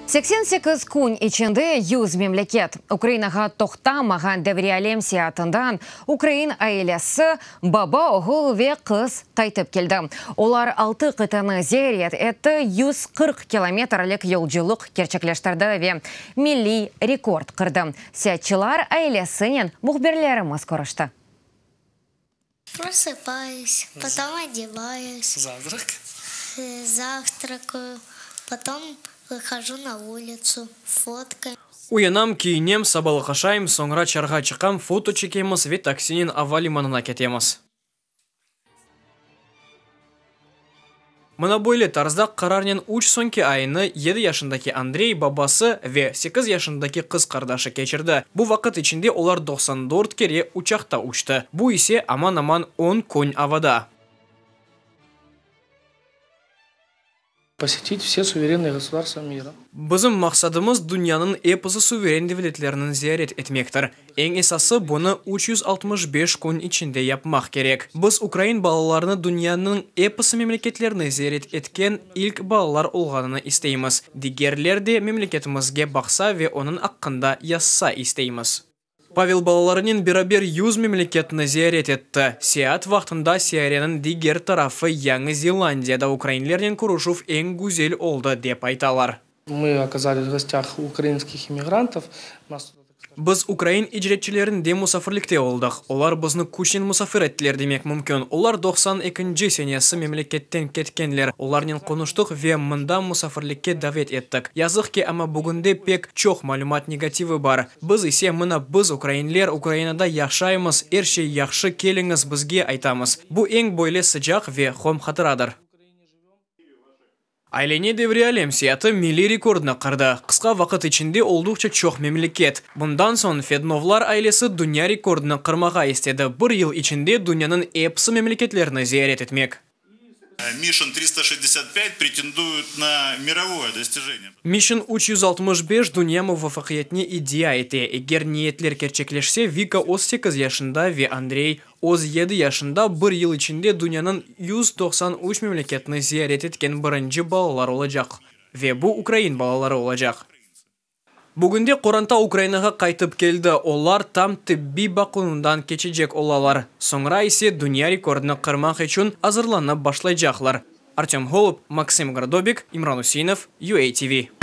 88 kün içinde 100 memleket. Ukrainağa toqtamağan devrialem seyaatından ukrain ailesi, baba, oğul ve qız qaytıp keldi. Olar altı qıtanı ziyaret etti, 140 kilometrlik yolculıq kerçekleştirdi ve milliy rekord qırdı. Seyaatçılar ailesinen mühbirlerimiz körüşti. Просыпаюсь, потом одеваюсь. Завтрак? Завтракаю, потом выхожу на улицу, фоткаю. Uyanam, kiyinem, sabalıq aşayım, soñra çarğa çıqam, foto çekemiz ve taksinen ava limanına ketemiz. Mına böyle tarzda qararnen üç soñki ayını 7 yaşındaki Andrey, babası ve 8 yaşındaki qız qardaşı keçirdi. Bu vaqıt içinde olar 94 kere uçaqta uçtı. Bu ise aman-aman 10 kün avada. Посетить все суверенные государства мира. Bizim maqsadımız dünyanıñ episi suveren devletlerini ziyaret etmektir. Eñ esası bunı 365 kün içinde yapmaq kerek. Biz ukrain balalarını dünyanıñ episi memleketlerini ziyaret etken ilk balalar olğanını isteymiz. Digerler de memleketimizge baqsa ve onıñ aqqında yazsa isteymiz. Pavel balalarınen beraber 100 memleketni ziyaret etti. Seyaat vaqtında seyyareniñ diger tarafı Yañı Zelandiyada ukrainlernen körüşüv eñ güzel oldı, dep aytalar. Мы оказались в гостях у украинских иммигрантов. Нас Biz ukrain icretçilerinde musafirlikte oldıq. Olar bizni küçnen musafir ettiler demek mümkün. Olar 92-nci senesi memleketten ketkenler. Olarnen qonuştıq ve mında musafirlikke davet ettik. Yazıq ki, amma bugünde pek çoq malümat negativi bar. Biz ise mına biz ukrainler Ukrainada yaşaymız, er şey yahşı, keliñiz bizge aytamız. Bu eñ böyle sıcaq ve hoş hatıradır. Aileni devrialem seyaatı milliy rekordnı qırdı. Qısqa vaqıt içinde olduqça çoq memleket. Bundan soñ Fednovlar ailesi dünya rekordını qırmağa istedi. Bir yıl içinde dünyanıñ episi memleketlerini ziyaret etmek. Mission 365 претендует на мировое достижение. Mission 365 dünya muvafaqiyetine iddia ete. Eger niyetler kerçekleşse, Vika öz 8 yaşında ve Andrey öz 7 yaşında bir yıl içinde dünyanıñ 193 memleketini ziyaret etken birinci balalar olacaq. Ve bu ukrain balaları olacaq. Bugünde qoranta Ukrainağa qaytıp keldi. Olar tam tibbiy baquvından keçecek olalar. Soñra ise dünya rekordını qırmaq içün azırlanıp başlaycaqlar. Artem Golub, Maksim Gradobik, İmran Useinov, UATV.